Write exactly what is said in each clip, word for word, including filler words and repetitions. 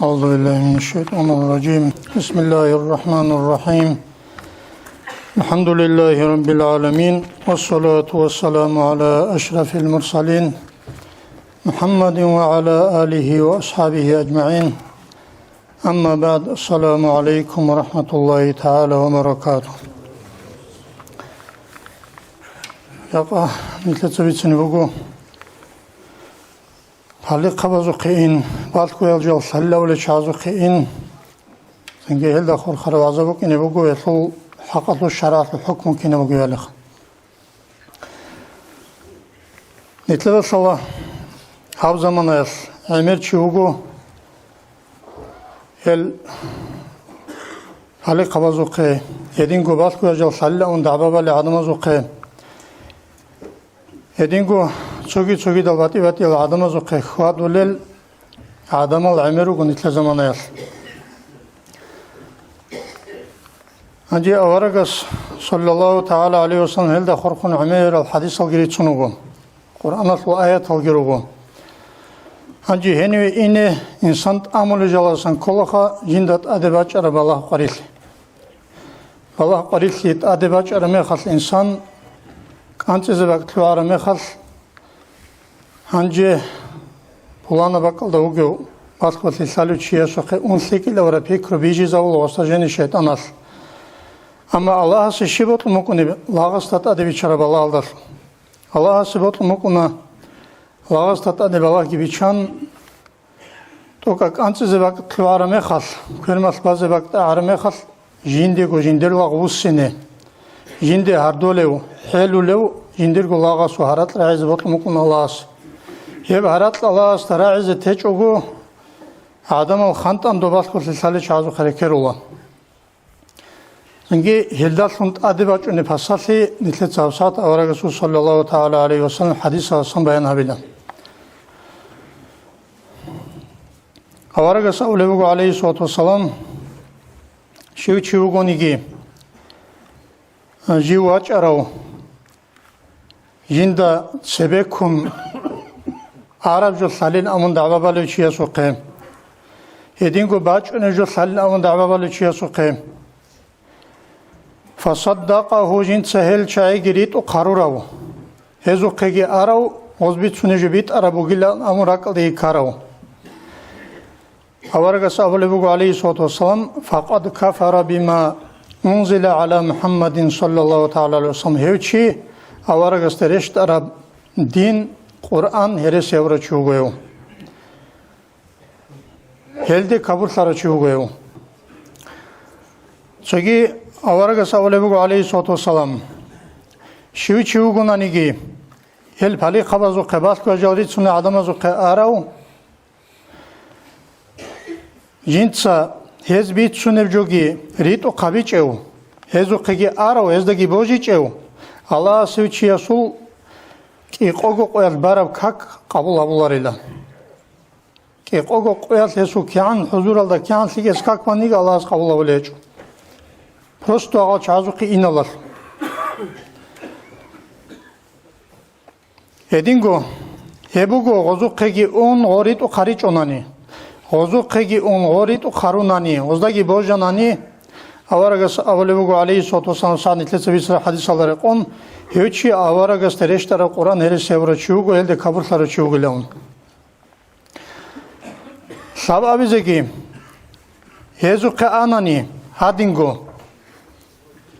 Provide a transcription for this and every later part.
أعوذ بالله من الشيطان الرجيم. بسم الله الرحمن الرحيم. الحمد لله رب العالمين. والصلاة والسلام على أشرف المرسلين محمد وعلى آله وأصحابه أجمعين. أما بعد. السلام عليكم ورحمة الله تعالى وبركاته. Якъа нилъеца бицине буго. Палихъабазухъе ин, балъгоял жал лъалилавулел чагӀазухъе ин, цинги гьелда хурхараб вагӀза букӀине буго, гьелъул хӀакъалъулъ шаргӀалъул хӀукму кинаб бугебали. Нилъеда лъала гьаб заманаялъ гӀемер чи вуго, гьел палихъабазухъе, гьединго балъгоял жал лъалилавун дагӀба балел гӀадамазухъе, гьединго цоги-цогидал батӀи-батӀиял гӀадамазухъе хьвадулел гӀадамал гӀемер руго нилъер заманаялъ. Гьанже аварагас, саллаллагьу тагӀала гӀалайгьи ва саллам, гьелда хурхун гӀемерал хӀадисалги рицун вуго, Къуръаналъул аяталги руго. Гьанже гьениве ине инсан тӀамулел жаласан кколаха жинда тӀаде бачӀараб балагь-къварилъи. Балагь-къварилъи тӀаде бачӀараб мехалъ, инсан кӀанцӀизе бакӀ лъугӀараб мехалъ, гьанже пуланаб бакӀалда вугев балъголъи лъалев чиясухъе ун лъикӀилавараб пикру бижизавула гъосда жени шайтӀаналъ. Амма Аллагьасе щиб бокьун букӀунеб лагъасда тӀаде биччараб балагьалдалъун? Аллагьасе бокьун букӀуна лагъасда тӀаде балагьги биччан, тӀокӀа кӀанцӀизе бакӀ лъугӀараб мехалъ, квермалъ базе бакӀ тӀагӀараб мехалъ, жиндего жиндир лагъ вуссине, жинде гьардолев, хӀелулев жиндирго лагъасул гьаракь рагӀизе бокьун букӀуна Аллагьас. Гьеб гьаракь Аллагьасда рагӀизе течӀого, гӀадамал хантӀан доб балъголъи лъалел чагӀазухъе рекерула. Цинги гьелдалъун тӀаде бачӀунеб пасалъи нилъеца гьабсагӀат аварагасул, саллаллагьу тагӀала гӀалайгьи ва саллам, хӀадисалдасан баян гьабила. Аварагас абулеб буго, гӀалайгьиссалату вассалам, щив чи вугониги, жив вачӀарав, жинда цебеккун араб жо лъалилан абун дагӀба балев чиясухъе, гьединго бачӀунеб жо лъалилан абун дагӀба балев чиясухъе, фасаддакъагьу, жинца гьел чагӀиги ритӀухъ гьарурав, гьезухъеги арав, гъоз бицунеб жо битӀараб бугилан абун ракӀалдеги ккарав. Аварагас абулеб буго, гӀалайгьиссалату вассалам, факъад кафара бима унзила гӀала МухӀаммадин, саллаллагьу тагӀала гӀалайгьи ва саллам, гьев чи аварагасда рещтӀараб дин, Къуръан, гьересиявурав чи вуго гьев. Гьелде капурлъарав чи вуго гьев. Цоги аварагас абулеб буго, гӀалайгьиссалату вассалам, щив чи вугонаниги, гьел палихъабазухъе, балъго жал рицунел гӀадамазухъе арав, жинца гьез бицунеб жоги ритӀухъ гьабичӀев, гьезухъеги арав, гьездаги божичӀев, Аллагьас гьев чиясул кӀикъого къоялъ бараб как къабул гьабуларила. КӀикъого къоялъ гьесул кигӀан хӀузуралда кигӀан лъикӀес как баниги Аллагьас къабул гьабулеб гьечӀо. Просто гьал чагӀазухъе иналалъ. Гьединго, гьеб буго, гъозухъеги ун гъоритӀухъ гьаричӀонани, гъозухъеги ун гъоритӀухъ гьарунани, гъоздаги божанани, аварагас абулеб буго, гӀалайгьиссалату вассалам, сагӀат нилъеца бицараб хӀадисалда рекъон, гьев чи аварагасда рещтӀараб Къуръан гьересиявурав чи вуго, гьелде капурлъарав чи вугилан. Лъаб абизеги, гьезухъе анани гьадинго,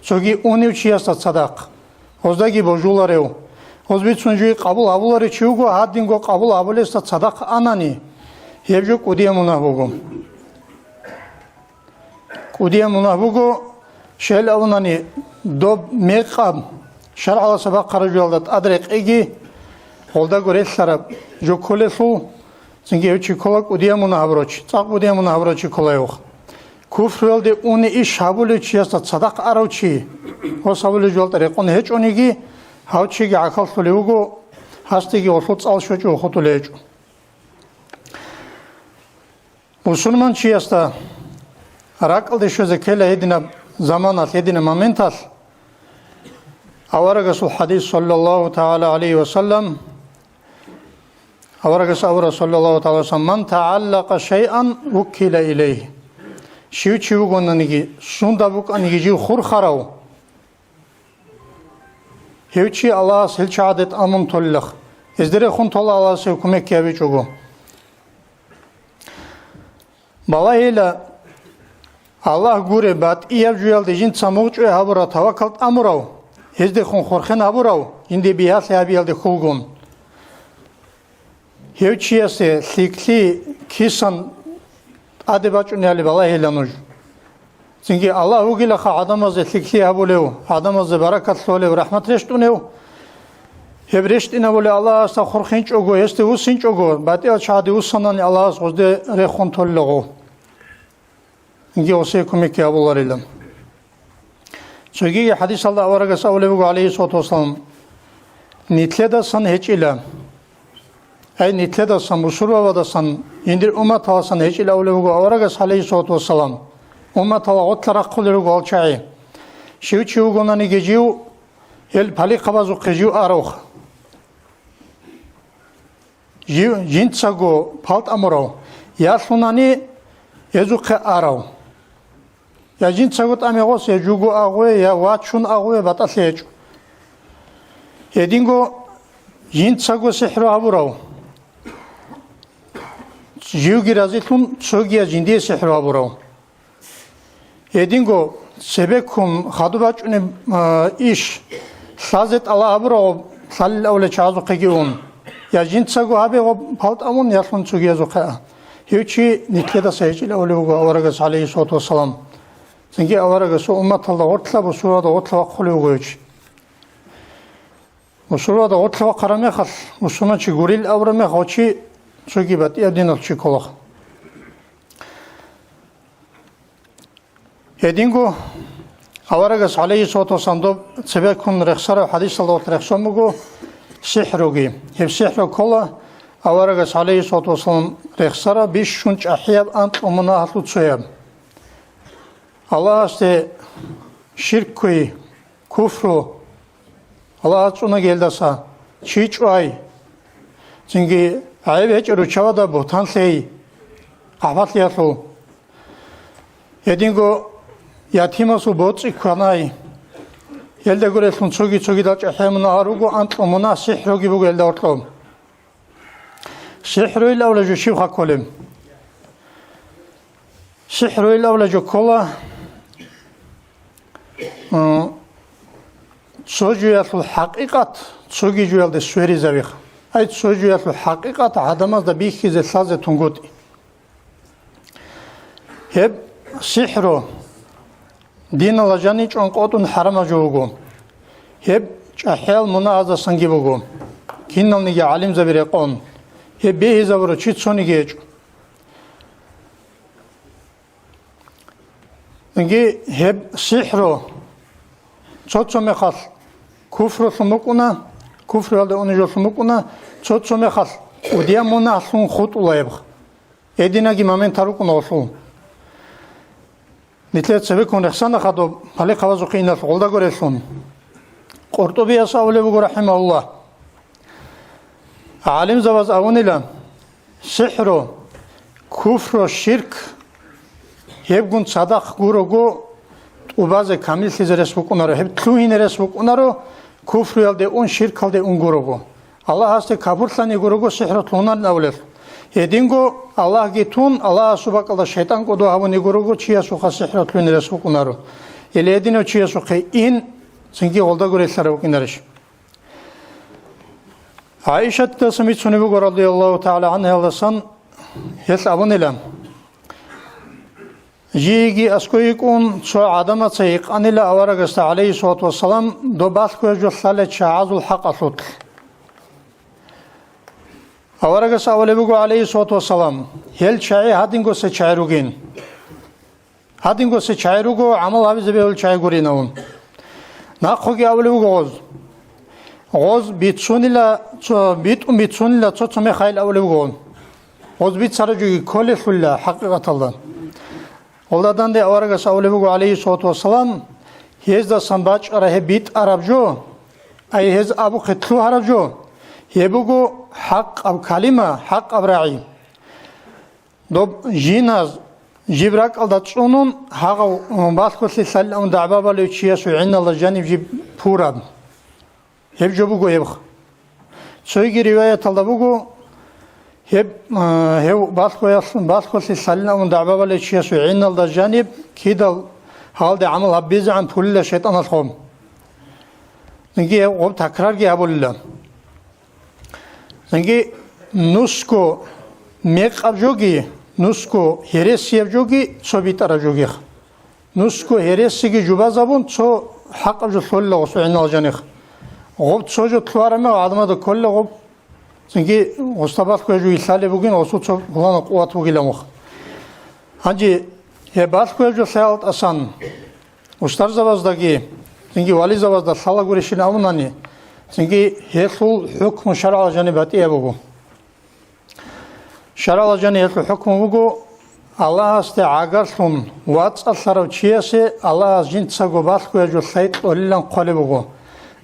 цоги унев чиясда цадахъ, гъоздаги божуларев, гъоз бицун жуги къабул гьабуларев чи вуго, гьадинго къабул гьабулесда цадахъ анани, гьеб жо кӀудияб мунагь буго. КӀудияб мунагь буго, щайилан абунани, доб мекъаб шаргӀалъ бахъараб жоялда тӀад рекъеги, гъолдаго релълъараб жо кколелъул, цинги гьев чи ккола кӀудияб мунагь гьабурав чи, цӀакъ кӀудияб мунагь гьабурав чи ккола гьев. Куфруялде уни иш гьабулев чиясда цадахъ арав чи, гьес гьабулеб жоялда рекъон гьечӀониги, гьав чиги гӀахьаллъулев вуго, гьасдеги гъолъул цӀал щвечӀого хутӀулев гьечӀо. Мусулманчиясда ракӀалде щвезе ккела гьединаб заманалъ, гьединаб моменталъ, аварагасул хӀадис, саллаллагьу тагӀала гӀалайгьи ва саллам, Аварагас абура, саллаллагьу тагӀала гӀалайгьи ва саллам: «Ман тагӀаллакъа шайъан вуккила илайгьи». Щив чи вугонаниги, сунда букӀаниги жив хурхарав, гьев чи Аллагьас гьел чагӀаде тӀамун толилаха, гьезде рехун тола Аллагьас гьев кумекги гьабичӀого. Балагьила, Аллагь гуреб, батӀияб жуялде жинца мугъчӀвай гьабурав, тавакал тӀамурав, гьездехун хурхен гьабурав, жинде бигьалъи гьабиялде хьулгун. Гьев чиясе лъикӀлъи кисан тӀаде бачӀунебали балагьила нуж. Цинги Аллагь вугилаха гӀадамазде лъикӀлъи гьабулев, гӀадамазде баракат лъолев, рахӀмат рещтӀунев. Гьеб рещтӀинабули Аллагьасда хурхинчӀого, гьесде вуссинчӀого, батӀиял чагӀаде вуссанани Аллагьас гъозде рехун толилаго. Цинги гъосие кумекги гьабуларила. Цогиги хӀадисалда аварагас абулеб буго, гӀалайгьиссалату вассалам: «Нилъедасан гьечӀила». Ай, нилъедасан, бусурбабаздасан, жиндир умматаласан гьечӀила абулеб буго аварагас, гӀалайгьиссалату вассалам. Умматалда гъорлъа рахъулел руго гьал чагӀи. Щив чи вугонаниги жив, гьел палихъабазухъе жив аравха. Жив, жинцаго пал тӀамурав, ялъунани гьезухъе арав. Я жинцаго тӀаме гъос, я жуго агъве, я вачун агъве, батӀалъи гьечӀо. Гьединго жинцаго сихӀру гьабурав, живги разилъун цогияз жиндие сихӀру гьабурав. Гьединго цебеккун хадуб бачӀунеб, а, иш лъазе тӀалаб гьабурав лъалел авле чагӀазухъеги ун, я жинцаго гьабе ва пал тӀамун, ялъун цогиязухъе а. Гьев чи нилъедаса гьечӀила абулеб буго аварагас, гӀалайгьиссалату вассалам. Цинги аварагасул умматалда гъорлъа, бусурбабазда гъорлъа вахъулев вуго гьев чи. Бусурбабазда гъорлъа вахъараб мехалъ, мусулманчи гурил абураб мехалъ, чи цоги батӀияб диналъ чи кколаха. Гьединго аварагас, гӀалайгьиссалату вассалам, доб цебеккун рехсараб хӀадисалда гъорлъ рехсон буго сихӀруги. Гьеб сихӀру ккола аварагас, гӀалайгьиссалату вассалам, рехсараб бищун чӀахӀияб анкьго мунагьалъул цояб. Аллагьасде ширк кквей, куфру, Аллагьас цӀунаги гьелдаса, чи чӀвай, цинги гӀайиб гьечӀеб руччабазда бугьтан лъей, къахӀбалъиялъул. Гьединго ятимасул боцӀи кванай, гьелда гурелъун цоги-цогидал чӀахӀиял мунагьал руго, анкьго мунагь сихӀруги буго гьелда гьоркьоб. СихӀруйилан абулеб жо щибха кколеб? СихӀруйилан абулеб жо ккола, м, цо жоялъул хӀакъикъат цоги жоялде сверизавиха. Ай, цо жоялъул хӀакъикъат гӀадамазда бихьизе лъазе тунгутӀи. Гьеб сихӀру диналда жаниб чӀван къотӀун хӀарамаб жо буго. Гьеб чӀахӀиял мунагьаздасанги буго, киналниги гӀалимзаби рекъон. Гьеб бегьизабурав чи цониги гьечӀо. Цинги гьеб сихӀру цо-цо мехалъ куфрулъун букӀуна, куфруялде унеб жолъун букӀуна, цо-цо мехалъ кӀудияб мунагьлъун хутӀула гьеб. Гьединаги моментал рукӀуна гъолъул. Нилъер цебеккун рехсана хадуб, палихъабазухъе иналъ гъолда гурелъун. КъуртӀубияс абулеб буго, рахӀимагьуллагь, гӀалимзабаз абунила, сихӀру, куфру, ширк гьебгун цадахъ гурого, тӀубазе камиллъизе рес букӀунаро, гьеб лъугьине рес букӀунаро, куфруялде ун, ширкалде ун гурого. Аллагьасде капурлъани гурого сихӀру лъугьунарин абулелъул. Гьединго Аллагьги тун, Аллагьасул бакӀалда шайтӀан кӀодо гьабуни гурого, чиясухъа сихӀру лъугьине рес букӀунаро. Или гьединав чиясухъе ин, цинги гъолда гурелъарав вукӀинарищ? ГӀайшатидасан бицунеб буго, радияллагьу тагӀала гӀангьаялдасан, гьелъ абунила: Жийги аскӀой йикӀун, цо гӀадамаца гьикъанила аварагасда, гӀалайгьиссалату вассалам, доб балъгояб жо лъалел чагӀазул хӀакъалъулъ. Аварагас абулеб буго, гӀалайгьиссалату вассалам, гьел чагӀи гьадингоса чагӀи ругин. Гьадингоса чагӀи руго, гӀамал гьабизе бегьулел чагӀи гурин абун. Нахъеги абулеб буго гъоз. Гъоз бицунила, цо-, битӀун бицунила цо-цо мехайил абулеб буго. Гъоз бицараб жоги кколелъула хӀакъикъаталда. Гъолда данде аварагас абулеб буго, гӀалайгьиссалату вассалам, гьездасан бачӀараб гьеб битӀараб жо, ай гьез абухъе лъугьараб жо, гьеб буго ХӀакъаб калима, хӀакъаб рагӀи. Доб жиназ жиб ракӀалда цӀунун, гьагъав балъголъи лъалилан дагӀба балев чиясул гӀиналда жаниб жиб пураб. Гьеб жо буго гьеб. Цойги риваяталда буго, гьеб, а, гьев балъгоялъ-, балъголъи лъалилан дагӀба балев чиясул гӀиналда жаниб кидал гьалде гӀамал гьабизегӀан пулила шайтӀаналъ гъоб. Цинги гьеб гъоб такрарги гьабулила. Цинги нусго мекъаб жоги, нусго гьересияб жоги, цо битӀараб жогих. Нусго гьересиги жубазабун, цо хӀакъаб жо лъолила гъосул гӀинал жаних. Гъоб цо жо лъугьараб мехалъ гӀадамазда кколила гъоб. Цинги гъоста балъгояб жо йилъалеб бугин, гъосул цо пуланаб къуват бугилан вух. Гьанже гьеб балъгояб жо лъаялда тӀасан устарзабаздаги, цинги вализабазда лъала гурищин абунани, цинги гьелъул хӀукму шаргӀалда жаниб батӀияб буго. ШаргӀалда жаниб гьелъул хӀукму буго, Аллагьасде гӀагарлъун вацӀцӀалъарав чиясе Аллагьас жинцаго балъгояб жо лъай кьолилан хъвалеб буго.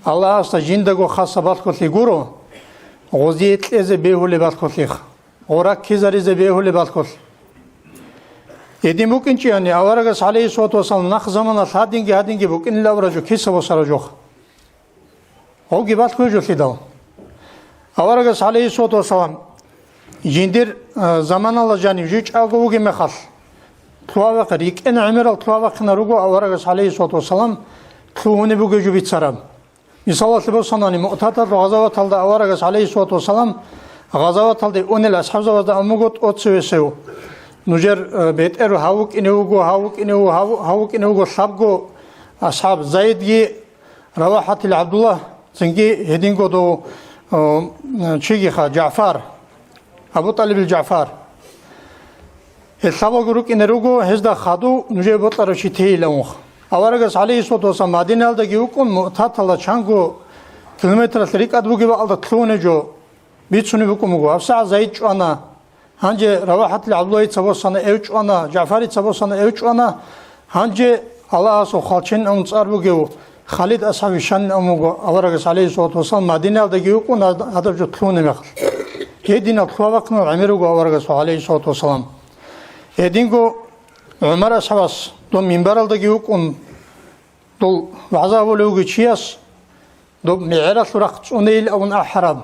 Аллагьасда жиндаго хасаб балъголъи гуро, гъозие кьезе бегьулеб балъголъих, гъо раккизаризе бегьулеб балъголъ. Гьедин букӀинчӀони, аварагас, гӀалайгьиссалату вассалам, нахъ заманалъ гьадинги-гьадинги букӀинилан абураб жо киса босараб жо? Гъоги балъгояб жо лъидал. Аварагас, гӀалайгьиссалату вассалам, жиндир, а, заманалда жанив жив чӀаго вугеб мехалъ, лъугьа-вахъ-, рикӀкӀен гӀемерал лъугьа-вахъинал руго аварагас, гӀалайгьиссалату вассалам, лъугьунеб бугеб жо бицараб. Мисалалъе босанани, Муътаталъул гъазаваталда аварагас, гӀалайгьиссалату вассалам, гъазаваталде унел асхӀабзабазда абун буго тӀоцевесев: «Нужер, э, бетӀеру гьав вукӀине вуго, гьав вукӀине вуго, гьав, гьав вукӀине вуго лъабго асхӀаб, Зайдги, РавахӀатил ГӀабдулла, цинги гьединго дов, э, чигиха, ЖагӀфар, Абу ТӀалибил ЖагӀфар. Гьел лъабаго рукӀине руго, гьезда хадув нужее бокьарав чи тейилан вух». Аварагас, гӀалайгьиссалату вассалам, Мадинаялдаги вукӀун, Муътаталда чанго километралъ рикӀкӀад бугеб бакӀалда лъугьунеб жо бицунеб букӀун буго. ГьабсагӀат Зайд чӀвана, гьанже РавахӀатил ГӀабдуллагьица босана, эв чӀвана, ЖагӀфарица босана, эв чӀвана, гьанже Аллагьасул хвалчен абун цӀар бугев Халид асхӀаб вищанин абун буго аварагас, гӀалайгьиссалату вассалам, Мадинаялдаги вукӀун гьад-, гьадаб жо лъугьунеб мехалъ. Гьединаб лъугьа-вахъинал гӀемер руго аварагасул, гӀалайгьиссалату вассалам. Гьединго ГӀумар асхӀабас дов минбаралдаги вукӀун, дов вагӀза гьабулев вугев чияс, доб мегӀералъул рахъ цӀунейилан абун ахӀараб.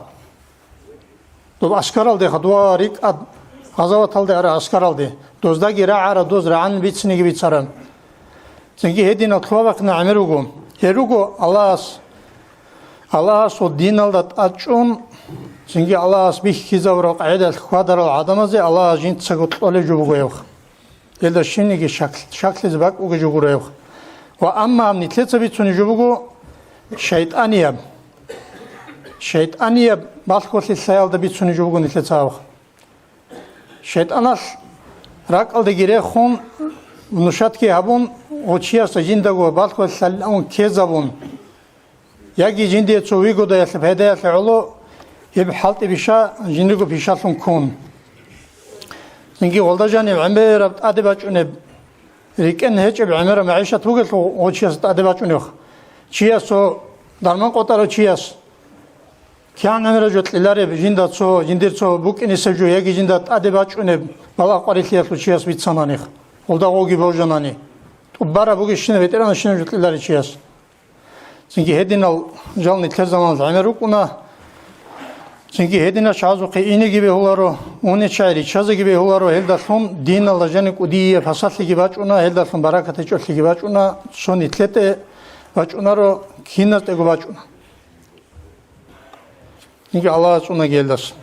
Доб аскаралдеха, дова рикӀкӀад гъазаваталде араб аскаралде, доздаги рагӀараб, доз рагӀан бицинеги бицараб. Цинги гьединал лъугьа-вахъинал гӀемер руго. Гьел руго Аллагьас, Аллагьасул диналда тӀад чӀун, цинги Аллагьас бихьизабураб къагӀидалъ хьвадарал гӀадамазе Аллагьас жинцаго кьолеб жо буго гьеб. Гьелда щибниги шак-, шаклъизе бакӀ бугеб жо гуро гьеб. Ва амма гьаб нилъеца бицунеб жо буго шайтӀанияб. ШайтӀанияб балъголъи лъаялда бицунеб жо буго нилъеца гьаб. ШайтӀаналъ ракӀалдеги рехун, нушатги гьабун, гъо чиясда жиндаго балъголъи лъалилан ккезабун, яги жиндие цо вигодаялъе пайдаялъе гӀоло гьеб хӀалтӀи биша, жиндирго пишалъун ккун. Цинги гъолда жаниб гӀемераб тӀаде бачӀунеб, рикӀкӀен гьечӀеб гӀемераб магӀишат бугелъул гъо чиясда тӀаде бачӀунеб. Чияс цо дарман къотӀарав чияс кигӀан гӀемераб жо кьелареб, жинда цо, жиндир цо букӀинесеб жо яги жинда тӀаде бачӀунеб балагь-къварилъиялъул чияс бицанани, гъолда гъоги божанани, тӀубараб бугебщинаб, бетӀергьанабщинаб жо кьеларев чияс. Цинги гьединал жал нилъер заманалъ гӀемер рукӀуна. Цинги гьединал чагӀазухъе инеги бегьуларо, унел чагӀи риччазеги бегьуларо, гьелдалъун диналда жаниб кӀудияб пасалъиги бачӀуна, гьелдалъун баракат гьечӀолъиги бачӀуна, цо нилъеде бачӀунаро, киназдаго бачӀуна. Цинги Аллагьас цӀунаги гьелдаса.